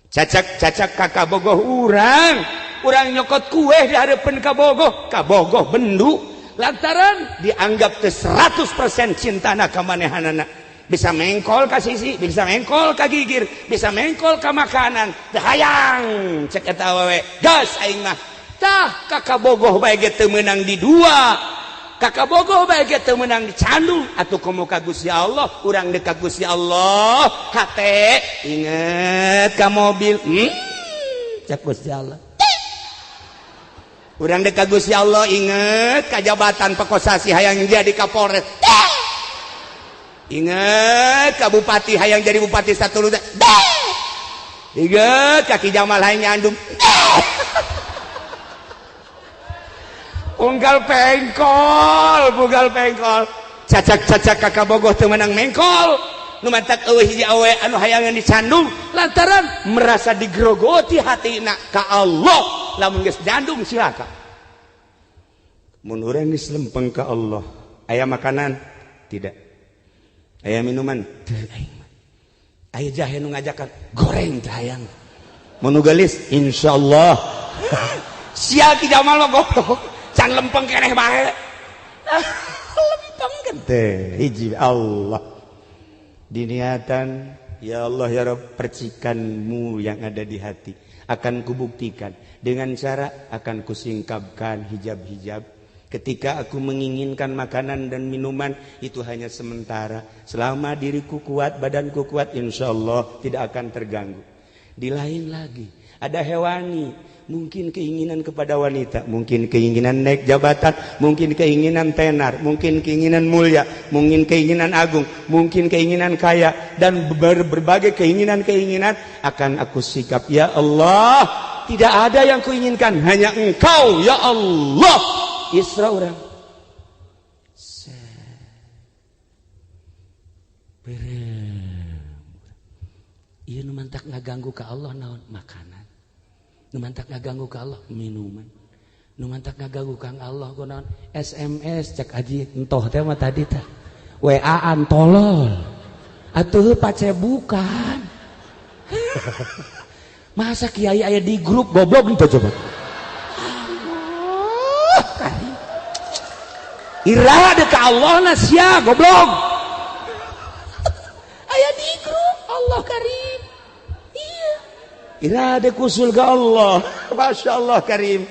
Cacak-cacak kakabogoh urang, urang nyokot kue di hadapan kabogoh, kabogoh bendu lantaran dianggap teh 100% cintana ka manehanana. Bisa mengkol ka sisi, bisa mengkol ka gigir, bisa mengkol ka makanan. Teu hayang cek eta awewe. Gas aing mah. Tah kakabogoh bae ge teu meunang di dua. Kakabogoh bae ge teu meunang dicandung. Atuh komo ka Gusti Allah, urang deuk ka Gusti Allah. Hate inget ka mobil. Cek Gusti Allah. Urang deuk ka Gusti Allah inget ka jabatan pekosasi hayang jadi Kapolres. Ingat ka bupati hayang jadi bupati satu luta. Ingat kaki Jamal hayang nyandung. Unggal pengkol, bugal pengkol. Cacak-cacak kakak bogoh teu meunang mengkol. Nu mantak eueuh hiji awe anu hayangan dicandung lantaran merasa digrogoti hatina ka Allah. Lamun geus nyandung cilaka. Mun urang geus lempeng ka Allah, aya makanan? Tidak. Aya minuman? Teu aing mah. Aya jahe nu ngajakan goreng teh hayang. Mun nu geulis insyaallah. Sia ki Jamal mah goblok. Can lempeng keneh bae. Lempeng kan teh hiji Allah. Diniatan ya Allah ya Rabb, percikanmu yang ada di hati akan kubuktikan dengan cara akan kusingkapkan hijab-hijab. Ketika aku menginginkan makanan dan minuman itu hanya sementara. Selama diriku kuat, badanku kuat, insya Allah tidak akan terganggu. Di lain lagi, ada hewani, mungkin keinginan kepada wanita, mungkin keinginan naik jabatan, mungkin keinginan tenar, mungkin keinginan mulia, mungkin keinginan agung, mungkin keinginan kaya, dan berbagai keinginan-keinginan akan aku sikap. Ya Allah, tidak ada yang kuinginkan, hanya Engkau ya Allah. Isra orang iya nu mantak ngaganggu ka Allah naon makanan, nu mantak ngaganggu ka Allah minuman, nu mantak ngaganggu ka Allah ku naon SMS cek aji entoh teh mah tadi teh WA-an tolol atuh pacebukan. Masa kiai aya di grup goblok teh coba. Ira de ka Allah na sia goblok. Aya di grup Allah karim. Iya. Ira de kusul ka Allah. Masya Allah karim.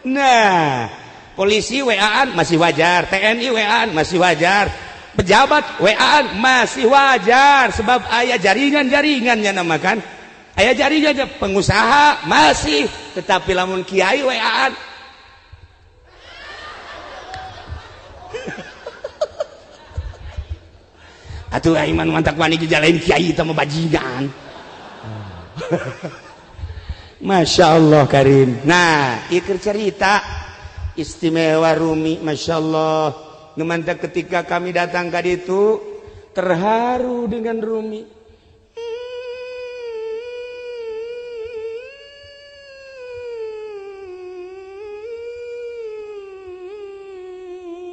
Nah, polisi WA-an masih wajar, TNI WA-an masih wajar, pejabat WA-an masih wajar sebab aya jaringan-jaringannya nama kan. Aya jaringannya pengusaha masih, tetapi lamun kiai WA-an atuh aing mah mantak wani jalain kiai teh mah bajingan. Masya Allah karim. Nah, ieu cerita istimewa Rumi, Masya Allah. Nu mantak ketika kami datang ka ditu terharu dengan Rumi.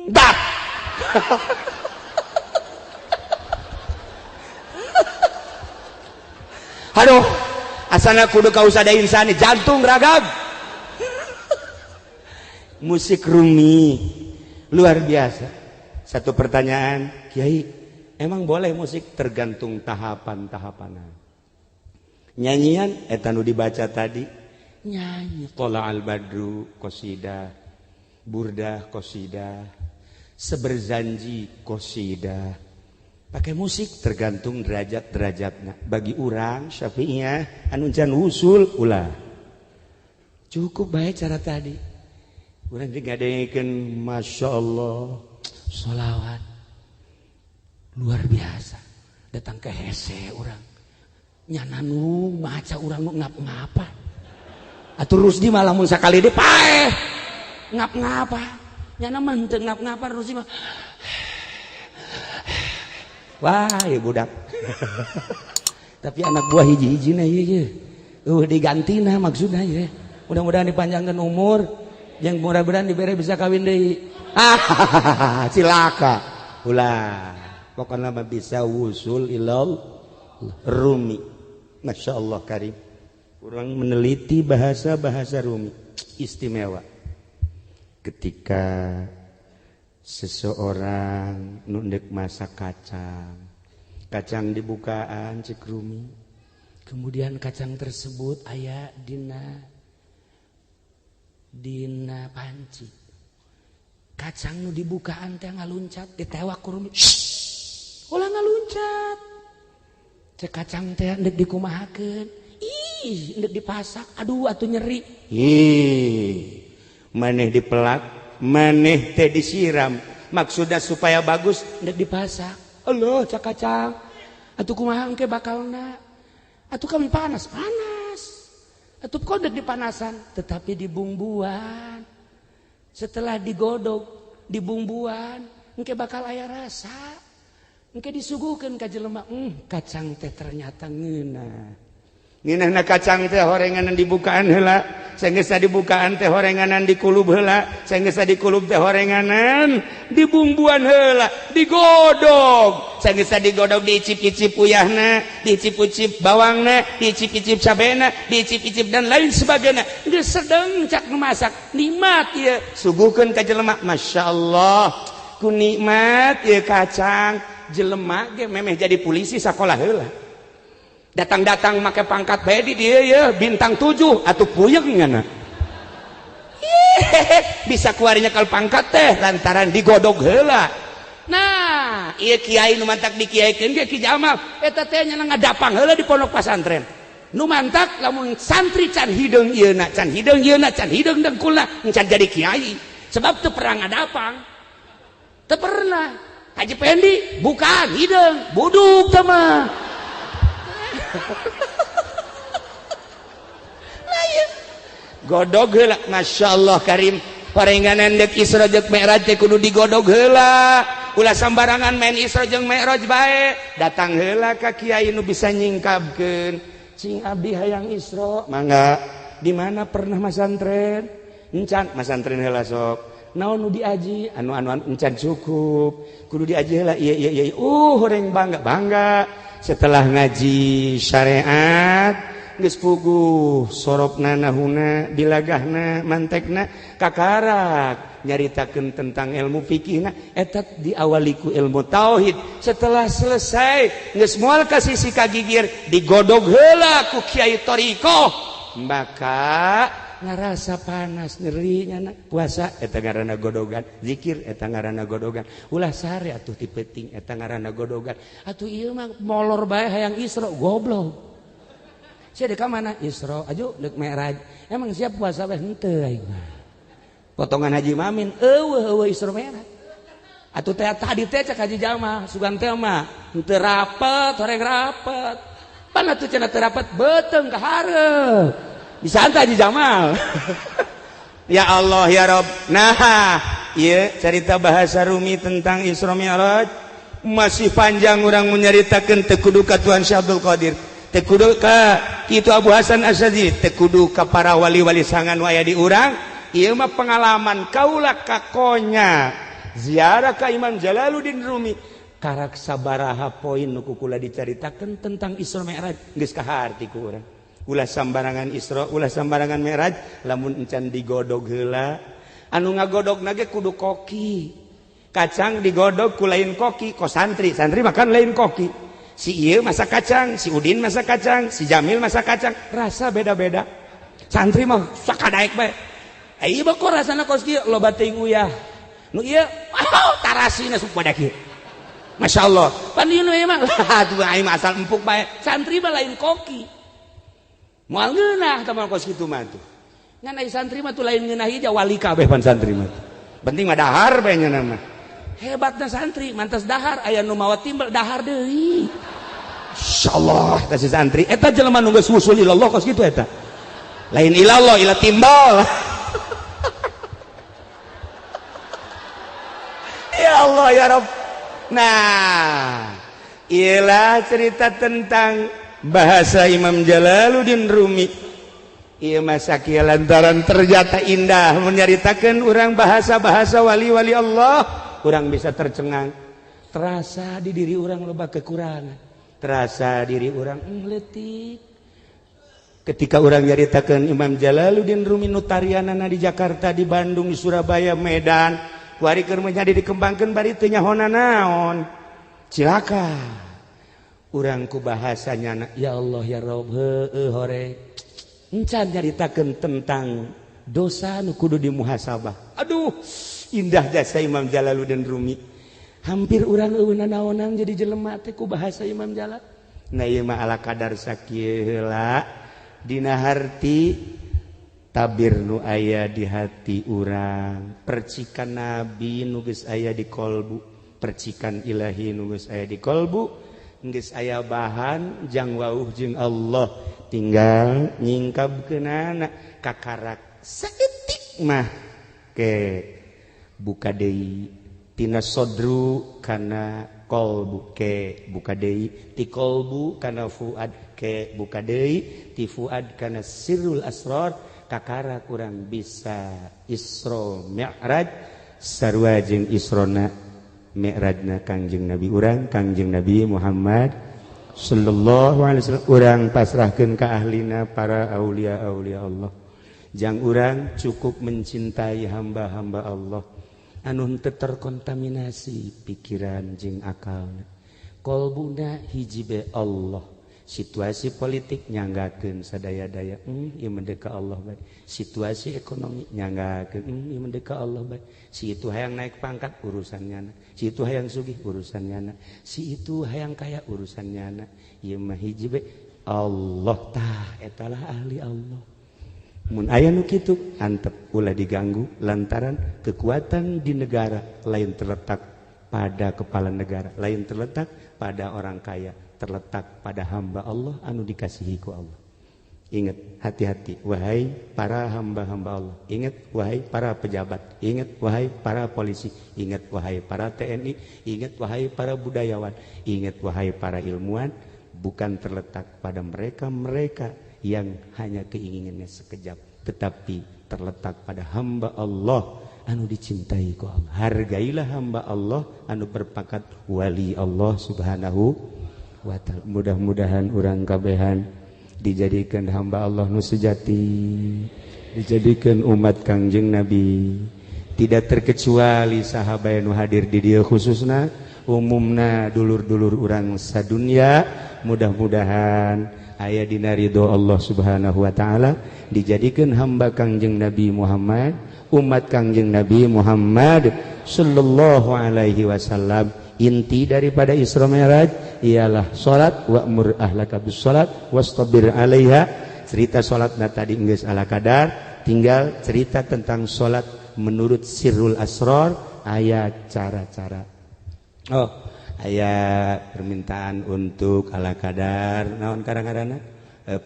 Dak. Aduh, asana kudu kausada insani jantung ragag. Musik Rumi luar biasa. Satu pertanyaan, Kiai, emang boleh musik? Tergantung tahapan-tahapan. Nyanyian eta nu dibaca tadi, nyanyi Thala al-Badru qasidah, Burdah qasidah, Seberzanji qasidah. Pakai musik tergantung derajat-derajatnya. Bagi urang Syafi'iyah anu can usul ulah. Cukup baik cara tadi. Urang digadekeun Masya Allah sholawat. Luar biasa. Datang ke hese urang. Nyana nu maca urang nu ngap-ngapa. Atuh Rusdi malah mun sakali deui paeh. Ngap-ngapa. Nyana mah henteu ngap-ngapa Rusdi mah. Wah, ya budak. Tapi anak buah hiji-hijina ieu ye. Digantina maksudna ye. Mudah-mudahan dipanjangkan umur, yang mudah-mudahan diberi bisa kawin deui. Ah, cilaka. Ulah. Pokoknya mah bisa wusul ilal Rumi. Masya Allah karim. Kurang meneliti bahasa-bahasa Rumi. Istimewa. Ketika seseorang nundek masak kacang, kacang dibukaan cek Rumi, kemudian kacang tersebut aya dina dina panci, kacang nu dibukaan teh ngaluncat, ditewak ku Rumi, ulah ngaluncat, cek kacang teh ndek dikumahakeun, ih ndek dipasak, aduh atuh nyeri, ih maneh dipelak, maneh teh disiram, maksudnya supaya bagus ndek dipasak. Allah cak kacang atuh kumaha engke bakalna, atuh kami panas panas, atuh kok ndek dipanasan, tetapi dibumbuan, setelah digodok dibumbuan engke bakal aya rasa, engke disuguhkeun ka jelema, kacang teh ternyata ngeunah. Ngeunahna kacang teh horenganan dibukaan heula, sanggeus dibukaan teh horenganan dikulub heula, sanggeus dikulub teh horenganan dibumbuan heula, digodog, sanggeus digodog diicip-icip uyahna, diicip-icip bawangna, diicip-icip cabena, diicip-icip dan lain sebagainya, geus sedeng cak masak, nikmat ieu, suguhkeun ka jelema, Masya Allah ku nikmat ieu kacang, jelema ge memeh jadi polisi sakola heula. Datang-datang make pangkat bae di dia ya bintang 7 atau puyeng ngana. Bisa keluarnya kalau pangkat teh lantaran digodog heula. Nah, ieu kiai nu mantak dikiaikeun ge Ki Jamal eta teh nya ngadapang heula di pondok pesantren. Nu mantak lamun santri can hideung ieu na, can hideung ieu na, can hideung dengkulna, can jadi kiai. Sebab teu pernah ngadapang. Teu pernah. Haji Pendi bukan hideung, buduk teh mah. Nah, iya. Godog heula, Masya Allah karim. Parenganan dek Isra jeung Mi'raj teh kudu digodog heula. Ulah sambarangan main Isra jeung Mi'raj bae. Datang heula ka kiai nu bisa nyingkapkeun. Cing abdi hayang Isra, mangga. Di mana pernah masantren? Encan masantren heula sok. Naon nu diaji? Anu-anu encan cukup. Kudu diaji heula. Ieu ieu ieu. Horeng bangga bangga. Setelah ngaji syariat geus puguh sorobna nahuna bilagahna mantekna kakarak nyaritakeun tentang ilmu fikihna eta diawali ku ilmu tauhid. Setelah selesai geus moal ka sisi kagigir digodog heula ku kiai thariqah, maka ngarasa panas nyeri nyana puasa eta ngaranna godogan, zikir eta ngaranna godogan, ulah sare atuh ti peuting eta ngaranna godogan, atuh ieu mah molor bae hayang Isra goblok. Sia deuk ka mana Isra aju deuk Mi'raj, emang siap puasa bae henteu aing mah. Potongan Haji Mamin eueuh eueuh Isra Mi'raj. Atuh teh tadi teh cek Haji Jamal sugan teh mah henteu rapet horeng rapet. Pan atuh cenah teu rapet beuteung ka hareup. Bisa anta Haji Jamal. Ya Allah ya Rob. Nah, ieu cerita bahasa Rumi tentang Isra Mi'raj masih panjang urang menyaritakeun teu kudu ka Tuan Syekh Abdul Qadir, teu kudu ka Kitu Abu Hasan Asy-Syadzili, teu kudu ka para wali-wali sangan nu aya di urang. Ieu mah pengalaman kaula kakonya ziarah ka Imam Jalaluddin Rumi. Karak sabaraha poin nu ku kula dicaritakeun tentang Isra Mi'raj geus kaharti ku urang. Ulah sambarangan Isra, ulah sambarangan Mi'raj, lamun encan digodog heula. Anu ngagodog nage kudu koki. Kacang digodog ku lain koki, ko santri, santri makan lain koki. Si ieu masak kacang, si Udin masak kacang, si Jamil masak kacang, rasa beda-beda. Santri mah sakadaek bae. Ieu mah kok rasana kos kieu, loba teuing uyah. Nu ieu, oh, tarasina supada kieu. Masya Allah. Pan ieu nu ieu mah, atuh aing mah asal empuk bae. Santri mah lain koki. Moal ngeunah tah mah kos kitu mah tuh. Ngan ai santri mah tuh lain ngeunah ieu wali kabeh pan santri mah. Penting mah dahar bae nya mah. Hebatna santri mantas dahar aya nu mawa timbel dahar deui. Insyaallah eta si santri eta jelema nu geus wusul ilallah kos kitu eta. Lain ilallah ila timbal. Ya Allah ya Rabb. Nah, ialah cerita tentang bahasa Imam Jalaluddin Rumi. Ieu masa kieu lantaran ternyata indah menyaritakeun urang bahasa-bahasa wali-wali Allah, urang bisa tercengang. Terasa di diri urang loba kekurangan, terasa diri urang leutik. Ketika urang nyaritakeun Imam Jalaluddin Rumi nu tarianana di Jakarta, di Bandung, di Surabaya, Medan, kuari keur menjadi dikembangkeun bari teu nyahona naon. Cilaka. Urang ku bahasanya ya Allah ya Rabb heueuh hore. Encan nyaritakeun tentang dosa nu kudu dimuhasabah. Aduh, indah jasa Imam Jalaluddin Rumi. Hampir urang eueuh nanaonan jadi jelema teh ku bahasa Imam Jalal. Nah ieu mah ala kadar sakieu heula dina harti tabir nu aya di hati urang, percikan nabi nu geus aya di kolbu, percikan ilahi nu geus aya di kolbu, geus aya bahan jang wauh jeung Allah, tinggal nyingkabkeunana kakarak saeutik mah ke buka deui tina sodru kana kolbu ke buka deui ti kolbu kana fuad ke buka deui ti fuad kana sirrul asrar kakara kurang bisa Isra Mi'raj sarua jeung Israna Mi'rajna Kangjeng Nabi urang Kangjeng Nabi Muhammad sallallahu alaihi wasallam. Urang pasrahkeun ka ahlina para aulia-aulia Allah. Jang urang cukup mencintai hamba-hamba Allah anu henteu terkontaminasi pikiran jeung akalna. Kolbuna hiji be Allah. Situasi politik nyanggakeun sadaya-daya, ieu mendeka Allah bae. Situasi ekonomi nyanggakeun, ieu mendeka Allah bae. Si itu hayang naik pangkat urusan nyana, si itu hayang sugih urusan nyana, si itu hayang kaya urusan nyana. Ieu mah hiji be Allah. Tah etalah ahli Allah. Mun aya nu kitu antep ulah diganggu lantaran kekuatan di negara lain terletak pada kepala negara, lain terletak pada orang kaya, terletak pada hamba Allah anu dikasihi ku Allah. Ingat, hati-hati wahai para hamba-hamba Allah. Ingat wahai para pejabat, ingat wahai para polisi, ingat wahai para TNI, ingat wahai para budayawan, ingat wahai para ilmuwan, bukan terletak pada mereka-mereka yang hanya keinginannya sekejap, tetapi terletak pada hamba Allah anu dicintai ku Allah. Hargailah hamba Allah anu berpangkat wali Allah subhanahu wa ta'ala. Mudah-mudahan urang kabehan dijadikan hamba Allah nu sejati, dijadikan umat Kangjeng Nabi, tidak terkecuali sahabat nu hadir di dieu khususna umumna dulur-dulur urang sadunya. Mudah-mudahan aya dina ridho Allah subhanahu wa ta'ala, dijadikan hamba Kangjeng Nabi Muhammad, umat Kangjeng Nabi Muhammad sallallahu alaihi wasallam. Inti daripada Isra Mi'raj ialah salat, wa'mur ahlaka bis salat wastabir 'alaiha. Cerita salatna tadi geus ala kadar, tinggal cerita tentang salat menurut Sirrul Asrar aya cara-cara. Oh, aya permintaan untuk ala kadar naon kadang-kadangna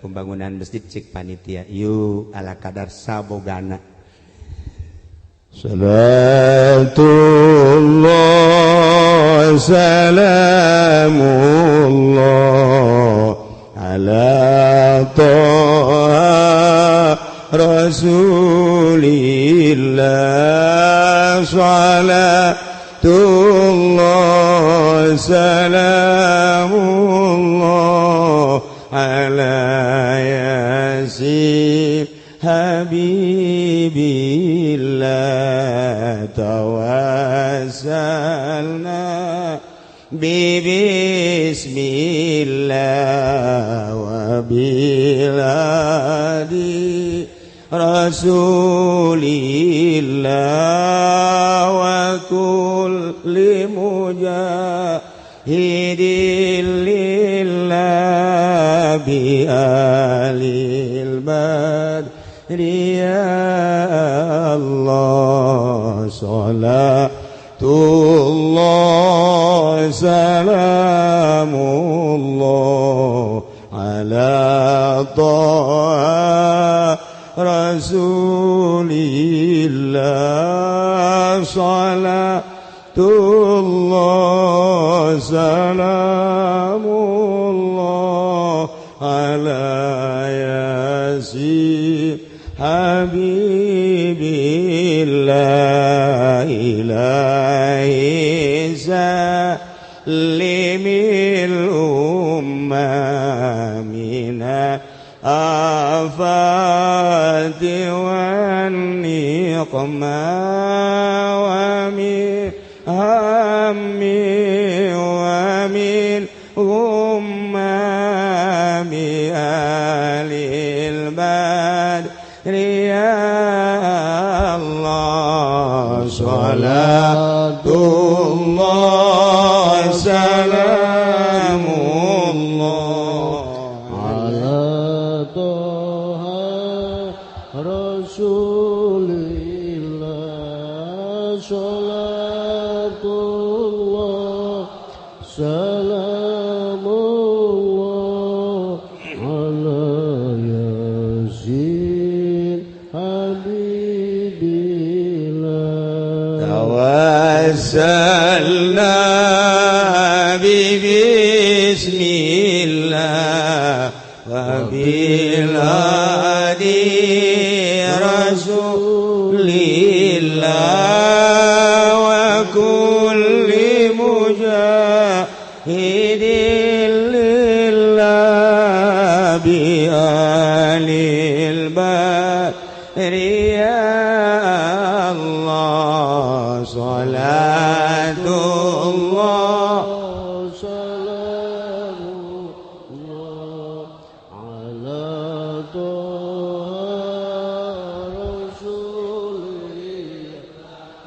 pembangunan masjid cik panitia yuk ala kadar sabogana. Salatullah salamullah ala Toha Rasulillah. Salatullah salamullah ala Yasin Habibillah. Tawassalna bibismillah wa biladi Rasulillah wa kulli mujahidin lillah bi alil badri ya Allah. Salatullah الله سلام الله على طه رسول الله صلاة الله سلام الله على ياسين حبيب الله إلهي سلم الأمة من آفات والنقمة ومن هم ومن غمة بآل البدر يا الله صلاة الله سلام الله على طه رسول الله صلاة الله سلام الله على ياسين حبيب الله توسلنا ببسم الله وبالهادي رسول الله وكل مجاهد لله بآل البدر يا الله صلاة الله سلام الله على طه رسول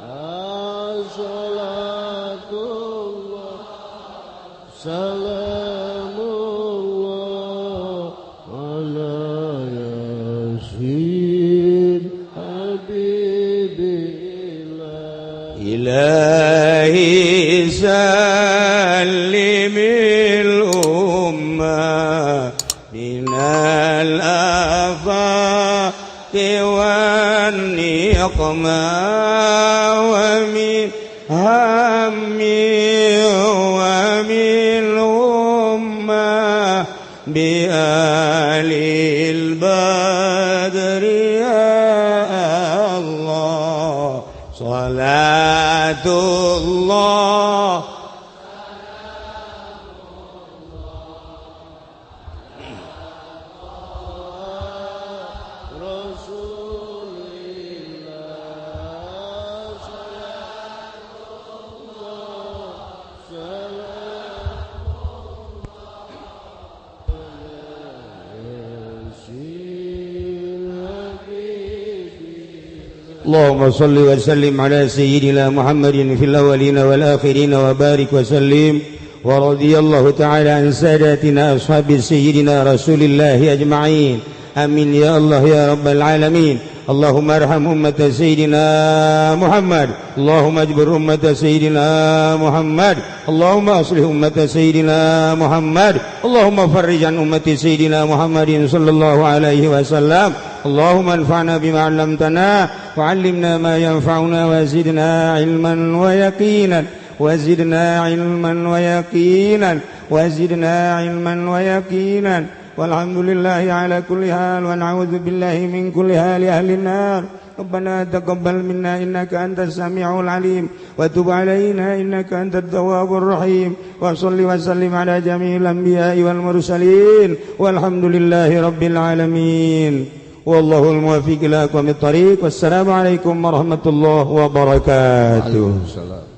الله صلاة الله سلام الله على ياسين حبيب الله إلهي سلم الأمة من الآفات والنقمة ومن هم ومن غمة بآل البدر يا الله صلاة الله رسول الله صلاة الله سلام ياسين حبيبي. اللهم صل وسلم على سيدنا محمد في الأولين والآخرين وبارك وسلم، ورضي الله تعالى عن ساداتنا أصحاب سيدنا رسول الله أجمعين. آمين يا الله يا رب العالمين. اللهم ارحم أمة سيدنا محمد، اللهم اجبر أمة سيدنا محمد، اللهم أصلح أمة سيدنا محمد، اللهم فرج عن أمة سيدنا محمد صلى الله عليه وسلم. اللهم انفعنا بما علمتنا وعلمنا ما ينفعنا وزدنا علما ويقينا، وزدنا علما ويقينا، وزدنا علما ويقينا. والحمد لله على كل حال، ونعوذ بالله من كل حال أهل النار. ربنا تقبل منا إنك أنت السميع العليم، وتب علينا إنك أنت التواب الرحيم، وصل وسلم على جميع الأنبياء والمرسلين، والحمد لله رب العالمين. والله الموفق إلى أقوم الطريق. والسلام عليكم ورحمة الله وبركاته. Waalaikumsalam.